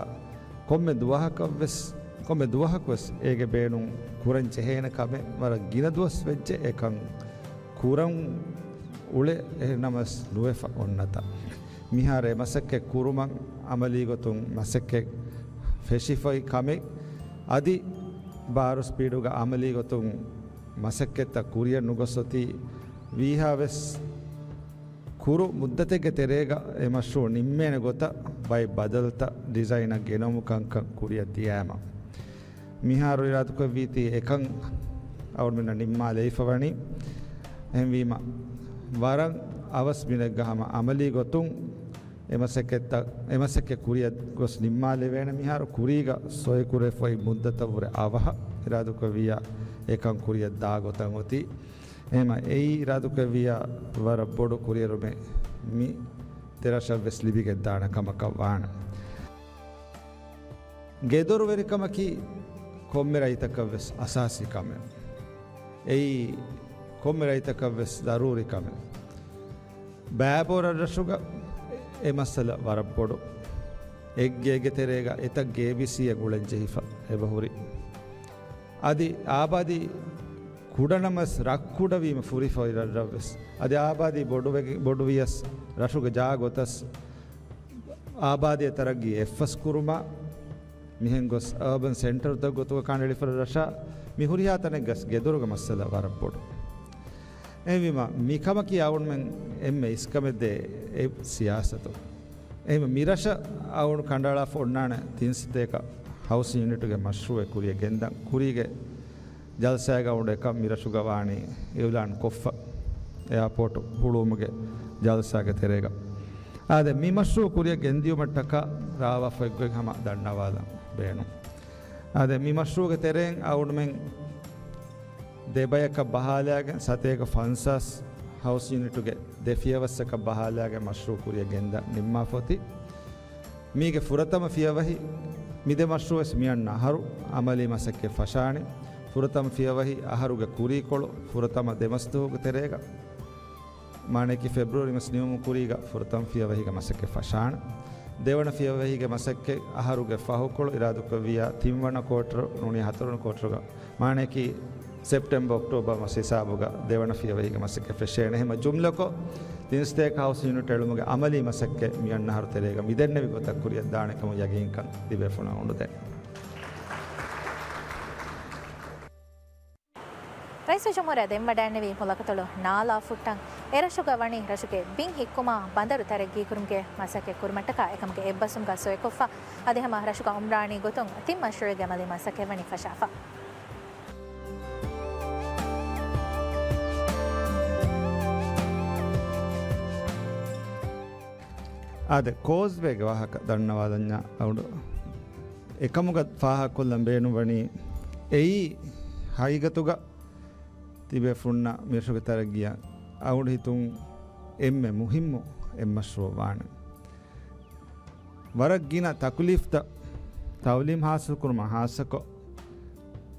ކޮންމެ ދުވަހަކަށްވެސް، ކޮންމެ ދުވަހަކުވެސް އޭގެ ބޭނުން ކުރަން ޖެހޭނެ ކަމެއް ވަރަށް ގިނަ ދުވަސް ވެއްޖެ އެކަން ކުރަން އުޅެ އެހެންނަމަސް ނުވެފަ އޮންނަތަ. މިހާރު އެ މަސައްކަތް ކުރުމަށް އަމަލީ ގޮތުން މަސައްކަތް ފެށިފައި ކަމެއް އަދި ބާރު ސްޕީޑުގަ އަމަލީ ގޮތުން މަސައްކަތްތައް ކުރިއަށް ނުގޮސް އޮތީ ވީހާވެސް ކުރު މުއްދަތެއްގެ ތެރޭގަ އެ މަޝްރޫޢު ނިންމޭނެ ގޮތަށް ބައެއް ބަދަލުތައް ޑިޒައިނަށް ގެނައުމު ކަންކަން ކުރިއަށް ދިޔައިމަ. މިހާރު އިރާދުކޮށްވީތީ އެކަން އަޅުގަނޑުމެންނަށް ނިންމާލައިފަވަނީ. އެހެންވީމަ، ވަރަށް އަވަސް މިނެއްގަ ހަމަ އަމަލީ ގޮތުން އެ މަސައްކަތްތައް، އެ މަސައްކަތް ކުރިއަށް ގޮސް ނިންމާލެވޭނެ. މިހާރު ކުރީގަ ސޮއިކުރެފައި މުއްދަތަށްވުރެ އަވަހަށް އިރާދުކޮށްވިއްޔާ އެކަން ކުރިއަށް ދާ ގޮތަށް އޮތީ. އެހެމަ އެއީ އިރާދުކޮށްވިއްޔާ ވަރަށް ބޮޑު ކުރިއެރުމެއް މި ދެރަށަށްވެސް ލިބިގެންދާނެ ކަމަކަށް ވާނެ. ގެދޮރުވެރިކަމަކީ ކޮންމެ ރަށްތަކަށްވެސް އަސާސީ ކަމެއް. އެއީ ކޮންމެ ރަށްތަކަށް ވެސް ދަރޫރީ ކަމެއް. ބައިބޯ ރަށްރަށުގަ އެ މައްސަލަ ވަރަށް ބޮޑު. އެއްގޭގެ ތެރޭގަ އެތައް ގޭބިސީއެއް ގުޅެން ޖެހިފަ އެބަހުރި. އަދި އާބާދީ ކުޑަނަމަސް ރަށް ކުޑަވީމަ ފުރިފަ އޮތް ރަށްރަށްވެސް. އަދި އާބާދީ ބޮޑުވެގެ-، ބޮޑުވިޔަސް ރަށުގެ ޖާ ގޮތަސް އާބާދީ ތަރައްގީ އެއްފަސް ކުރުމަށް މިހެން ގޮސް އާބަން ސެންޓަރުތައް ގޮތުގަ ކަނޑައެޅިފަ ރަށަށް މި ހުރިހާ ތަނެއްގަސް ގެދޮރުގެ މައްސަލަ ވަރަށް ބޮޑު. އެހެންވީމަ މިކަމަކީ އަޅުގަނޑުމެން އެންމެ އިސްކަމެއްދޭ އެއް ސިޔާސަތު. އެހެންވީމަ މިރަށަށް އަޅުގަނޑު ކަނޑައަޅާފަ އޮންނާނެ ތިން ސަތޭކަ ހައުސިން ޔުނިޓުގެ މަޝްރޫއެއް ކުރިއަށް ގެންދަން. ކުރީގެ ޖަލްސާގަ އަޅުގަނޑު އެކަން މިރަށުގަ ވާނީ އިއުލާން ކޮށްފަ އެއާޕޯޓު ހުޅުވުމުގެ ޖަލްސާގެ ތެރޭގަ. އާދެ، މި މަޝްރޫއު ކުރިއަށް ގެންދިޔުމަށްޓަކާ ރާވާފަ އެއްގޮތް ހަމަ ދަންނަވާލަން ބޭނުން. އާދެ، މި މަޝްރޫއުގެ ތެރެއިން އަޅުގަނޑުމެން ދެބަޔަކަށް ބަހާލާގެން ސަތޭކަ ފަންސާސް ހައުސް ޔުނިޓުގެ ދެ ފިޔަވައްސަކަށް ބަހާލާގެން މަޝްރޫއު ކުރިއަށް ގެންދަން ނިންމާފަ އޮތީ. މީގެ ފުރަތަމަ ފިޔަވަހި، މި ދެ މަޝްރޫއުވެސް މިއަންނަ އަހަރު އަމަލީ މަސައްކަތް ފަށާނެ. ފުރަތަމަ ފިޔަވަހި އަހަރުގެ ކުރީކޮޅު ފުރަތަމަ ދެ މަސްދުވަހުގެ ތެރޭގަ، މާނައަކީ ފެބްރުއަރީ މަސް ނިމުމުގެ ކުރީގަ ފުރަތަމަ ފިޔަވަހީގެ މަސައްކަތް ފަށާނެ. ދެވަނަ ފިޔަވަހީގެ މަސައްކަތް އަހަރުގެ ފަހުކޮޅު އިރާދަކުރެއްވިއްޔާ ތިންވަނަ ކޯޓަރު ނޫނީ ހަތަރުވަނަ ކޯޓަރުގަ، މާނައަކީ ސެޕްޓެމްބަރ އޮކްޓޯބަރ މަސް ހިސާބުގަ ދެވަނަ ފިޔަވަހީގެ މަސައްކަތް ފެށޭނެ. އެހެންވީމަ ޖުމްލަކޮށް، ތިން ސަތޭކަ ހައުސް ޔުނިޓް އެޅުމުގެ އަމަލީ މަސައްކަތް މި އަންނަ އަހަރު ތެރޭގަ މިދެންނެވި ގޮތަށް ކުރިއަށް ދާނެ ކަމަށް ޔަގީންކަން ތިބޭފުޅުންނަށް އުނދަން. ރައީސުލްޖުމްހޫރިއްޔާ ދެންވަޑައިގެންނެވި މުލަކަތޮޅު ނާލާ ފުއްޓަން، އެރަށުގަ ވަނީ ރަށުގެ ބިން ހިއްކުމާ ބަނދަރު ތަރައްގީކުރުމުގެ މަސައްކަތް ކުރުމަށްޓަކާ އެކަމުގެ އެއްބަސްވުމުގަ ސޮއިކޮށްފަ. އަދި ހަމަ ރަށުގަ އުމްރާނީ ގޮތުން ތިން މަޝްރޫއުގެ އަމަލީ މަސައްކަތް ވަނީ ފަށާފަ. އާދެ، ކޯސްވޭގެ ވާހަކަ ދަންނަވާލަންޏާ އަޅުގަނޑު އެކަމުގަ ފާހަގަކޮށްލަން ބޭނުންވަނީ އެއީ ހަގީގަތުގަ ތިބޭފުޅުންނަށް މިރަށުގެ ތަރައްގީއަށް އަޅުގަނޑު ހިތުން އެންމެ މުހިއްމު އެއް މަޝްރޫއު ވާނެ. ވަރަށް ގިނަ ތަކުލީފްތައް ތައުލީމް ހާސިލްކުރުމަށް ހާއްސަކޮށް،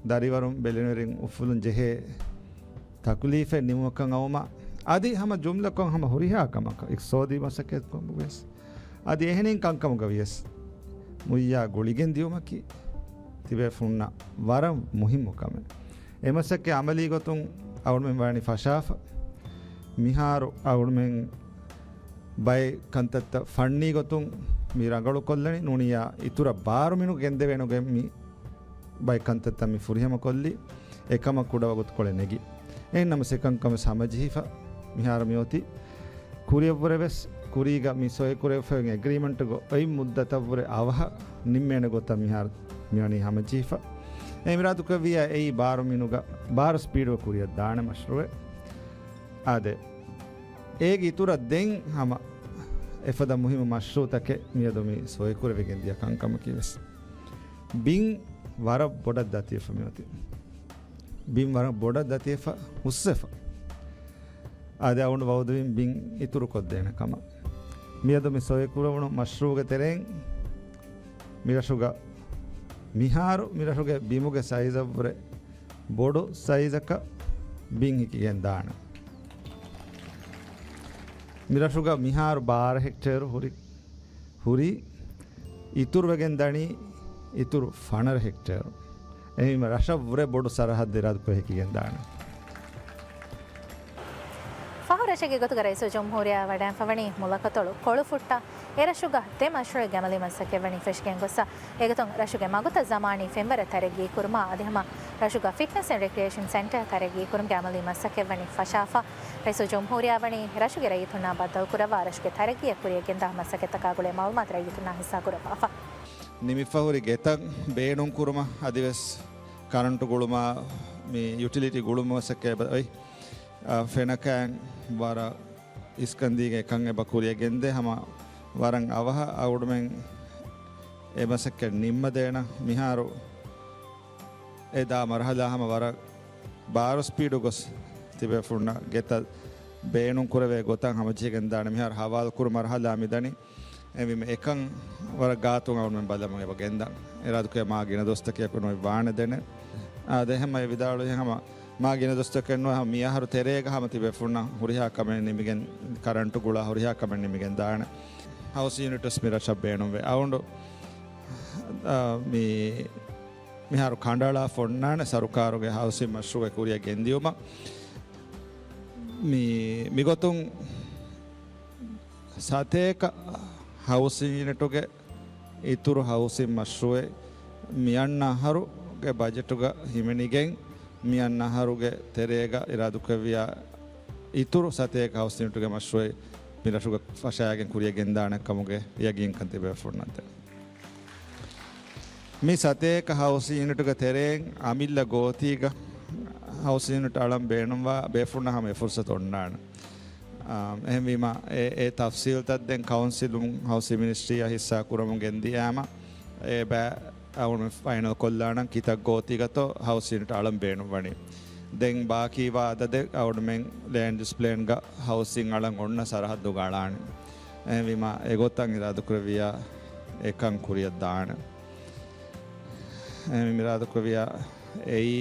ދަރިވަރުން ބެލެނިވެރިން އުފުލުން ޖެހޭ ތަކުލީފެއް ނިމުމަކަށް އައުމަށް، އަދި ހަމަ ޖުމްލަކޮށް ހަމަ ހުރިހާ ކަމަކަށް، އިޤްތިޞާދީ މަސައްކަތްކޮށް ވެސް، އަދި އެހެނިން ކަންކަމުގަ ވިޔަސް، މުއްޔާ ގުޅިގެން ދިޔުމަކީ ތިބޭފުޅުންނަށް ވަރަށް މުހިއްމު ކަމެއް. އެ މަސައްކަތް އަމަލީ ގޮތުން އަޅުމެން ވަނީ ފަށާފަ. މިހާރު އަޅުމެން ބައެއް ކަންތައްތައް ފަންނީ ގޮތުން މި ރަނގަޅުކޮށްލަނީ، ނޫނިއްޔާ އިތުރަށް ބާރު މިނު ގެންދެވޭނެ ގޮތް މި ބައެއް ކަންތައްތައް މި ފުރިހަމަކޮށްލީ، އެކަމަށް ކުޑަ ވަގުތުކޮޅެއް ނެގި. އެހެންނަމަސް އެކަންކަން ވެސް ހަމަޖެހިފަ މިހާރު މިއޮތީ. ކުރިއަށްވުރެ ވެސް، ކުރީގަ މި ސޮއިކުރެވިފައި އެގްރީމަންޓުގަ އޮތް މުއްދަތަށްވުރެ އަވަހަށް ނިންމޭނެ ގޮތަށް މިހާރު މިވަނީ ހަމަޖެހިފަ. އެ އިރާދަކުރެއްވިއްޔާ އެއީ ބާރު މިނުގަ ބާރު ސްޕީޑުގަ ކުރިއަށް ދާނެ މަޝްރޫއެއް. އާދެ، އޭގެ އިތުރަށް ދެން ހަމަ އެފަދަ މުހިއްމު މަޝްރޫއުތަކެއް މިއަދު މި ސޮއިކުރެވިގެން ދިޔަ ކަންކަމަކީ ވެސް. ބިން ވަރަށް ބޮޑަށް ދަތިވެފަ މިއޮތީ. ބިން ވަރަށް ބޮޑަށް ދަތިވެފަ ހުސްވެފަ. އާދެ، އަޅުގަނޑު ވައުދުވިން ބިން އިތުރުކޮށްދޭނެ ކަމަށް. މިއަދު މި ސޮއިކުރެވުނު މަޝްރޫއުގެ ތެރެއިން މިރަށުގަ މިހާރު މިރަށުގެ ބިމުގެ ސައިޒަށްވުރެ ބޮޑު ސައިޒަކަށް ބިން ހިކިގެން ދާނެ. މިރަށުގަ މިހާރު ބާރަ ހެކްޓޭރު ހުރި، ހުރީ، އިތުރުވެގެން ދަނީ އިތުރު ފަނަރަ ހެކްޓޭރު. އެހެންވީމަ ރަށަށްވުރެ ބޮޑު ސަރަހައްދެއް އިރާދަކުރެ ހިކިގެން ދާނެ. ފަހު ރަށެއްގެ ގޮތުގަ ރައީސުލްޖުމްހޫރިއްޔާ ވަޑައިންފަވަނީ މުލަކަތޮޅު ކޮޅުފުއްޓަށް އެރަށުގަ ދެ މަޝްރޫއުގެ އަމަލީ މަސައްކަތްވަނީ ފެށިގެން ގޮއްސަ. އެގޮތުން ރަށުގެ މަގުތައް ޒަމާނީ ފެންވަރަށް ތަރައްގީ ކުރުމާ، އަދި ހަމަ ރަށުގަ ފިޓްނަސް އެންޑް ރެކްރިއޭޝަން ސެންޓަރ ތަރައްގީ ކުރުމުގެ އަމަލީ މަސައްކަތްވަނީ ފަށާފަ. ރައީސުލްޖުމްހޫރިއްޔާ ވަނީ ރަށުގެ ރައްޔިތުންނާ ބައްދަލުކުރައްވާ ރަށުގެ ތަރައްގީއަށް ކުރިއަށް ގެންދާ މަސައްކަތްތަކާ ގުޅޭ މައުލޫމާތު ރައްޔިތުންނާ ހިއްސާ ކުރައްވާފަ. ނިމިފަހުރި ގެތައް ބޭނުން ކުރުމަށް އަދިވެސް ކަރަންޓު ގުޅުމާ، މި ޔުޓިލިޓީ ގުޅުމަށް މަސައްކަތް އޮތް، އަ، ފެނަކައިން ވަރަށް އިސްކަންދީގެ ކަން އެބަ ކުރިއަށް ގެންދޭ. ހަމަ ވަރަށް އަވަހަށް އަޅުގަނޑުމެން އެ މަސައްކަތް ނިންމަދޭނަ. މިހާރު އެ ދާ މަރުހަލާ ހަމަ ވަރަށް ބާރު ސްޕީޑު ގޮސް ތިބޭފުޅުންނަށް ގެތައް ބޭނުން ކުރެވޭ ގޮތަށް ހަމަޖެހިގެން ދާނެ. މިހާރު ހަވާލު ކުރު މަރުހަލާ މިދަނީ. އެހެންވީމަ އެކަން ވަރަށް ގާތުން އަޅުގަނޑުމެން ބަލަމުން އެބަ ގެންދަން. އިރާދަކުރޭ މާ ގިނަ ދުވަސްތަކެއް އެކު ނުވެ ވާނެ ދެނެ. އާދެ، އެހެންމަ އެ ވިދާޅުވި ހަމަ މާ ގިނަ ދުވަސްތަކެއް ނުވެ، މިއަހަރު ތެރޭގަ ހަމަ ތިބޭފުޅުންނަށް ހުރިހާ ކަމެއް ނިމިގެން، ކަރަންޓު ގުޅާ ހުރިހާ ކަމެއް ނިމިގެން ދާނެ. ހައުސް ޔުނިޓްސް މި ރަށަށް ބޭނުންވޭ. އަޅުގަނޑު، އާ، މި، މިހާރު ކަނޑައަޅާފަ އޮންނާނެ ސަރުކާރުގެ ހައުސިން މަޝްރޫއެއް ކުރިއަށް ގެންދިޔުމަށް. މި، މިގޮތުން ސަތޭކަ ހައުސިން ޔުނިޓުގެ އިތުރު ހައުސިން މަޝްރޫއެއް މިއަންނަ އަހަރުގެ ބަޖެޓުގަ ހިމެނިގެން، މިއަންނަ އަހަރުގެ ތެރޭގަ އިރާދަކުރެއްވިޔާ އިތުރު ސަތޭކަ ހައުސިން ޔުނިޓުގެ މަޝްރޫއެއް މި ރަށުގަ ފަށައިގެން ކުރިއަށް ގެންދާނެ ކަމުގެ ޔަގީންކަން ތިބޭފުޅުންނަށް ދޭން. މި ސަތޭކަ ހައުސިން ޔުނިޓުގެ ތެރެއިން އަމިއްލަ ގޯތީގަ ހައުސިން ޔުނިޓް އަޅަން ބޭނުންވާ ބޭފުޅުންނަށް ހަމަ އެ ފުރުސަތު އޮންނާނެ. އާ، އެހެންވީމަ، އެ، އެ ތަފްސީލްތައް ދެން ކައުންސިލުން ހައުސިން މިނިސްޓްރީއާ ހިއްސާ ކުރަމުން ގެންދިޔާމަ، އެ ބައި އަޅުގަނޑު ފައިނަލް ކޮށްލާނަން ކިތައް ގޯތީގަތޯ ހައުސިން ޔުނިޓް އަޅަން ބޭނުންވަނީ. ދެން ބާކީވާ އަދަދެއް އަޅުގަނޑުމެން ލޭންޑް ޔޫސް ޕްލޭންގަ ހައުސިން އަޅަން އޮންނަ ސަރަހައްދުގަ އަޅާނެ. އެހެންވީމަ، އެގޮތަށް އިރާދަކުރެއްވިޔާ އެކަން ކުރިއަށް ދާނެ. އެހެންވީމަ، އިރާދަކުރެއްވިޔާ އެއީ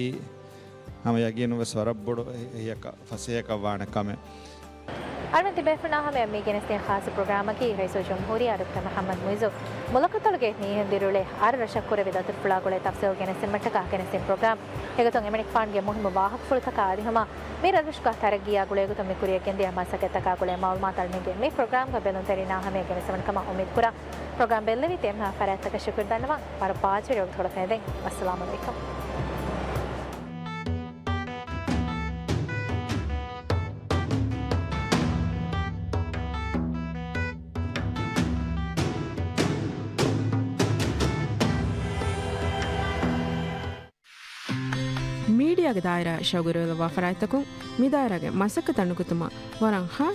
ހަމަ ޔަގީނުން ވެސް ވަރަށް ބޮޑު އެހި-، އެހިއަކަށް ފަސޭހަކަށް ވާނެ ކަމެއް. އަޅުގަނޑު ތިބޭފުޅުންނާ ހަމަޔަށް މި ގެނެސްދިން ޚާއްޞަ ޕްރޮގްރާމަކީ ރައީސުލްޖުމްހޫރިއްޔާ ޑޮކްޓަރ މުޙައްމަދު މުޢިއްޒު މުލަކަށް އަތޮޅުގެ މީހުން ދިރިއުޅޭ އަށް ރަށަށް ކުރެއްވި ދަތުރުފުޅާ ގުޅޭ ތަފްސީލް ގެނެސްދިންމަށްޓަކާ ގެނެސްދިން ޕްރޮގްރާމް. އެގޮތުން އެމަނިކުފާނުގެ މުހިއްމު ވާހަކަފުޅުތަކާ އަރިހުމާ މި ރަށްރަށުގަ ތަރައްގީއާ ގުޅޭގޮތުން މި ކުރިއަށް ގެންދިޔަ މަސައްކަތްތަކާ ގުޅޭ މަޢުލޫމާތު އަޅުގަނޑުގެ މި ޕްރޮގްރާމްގަ ބެލުންތެރިންނާ ހަމަޔަށް ގެނެސްދެވުނު ކަމަށް އުއްމީދުކުރާ. ޕްރޮގްރާމް ބެއްލެވި ތިޔަބައިމީހުންނަށް ފަރާތްތަކަށް ޝުކުރު ދަންނަވަން. ވަރަށް ބާއްޖަވެރި ވަގުތުކޮޅަކަށް އެދެން. އައްސަލާމު ޢަލައިކުމް. މީޑިއާގެ ދާއިރާ ޝައުގުވެރިވެލައްވާ ފަރާތްތަކުން މި ދާއިރާގެ މަސައްކަތަށް ނުކުތުމަށް ވަރަށް ޚާއްޞަ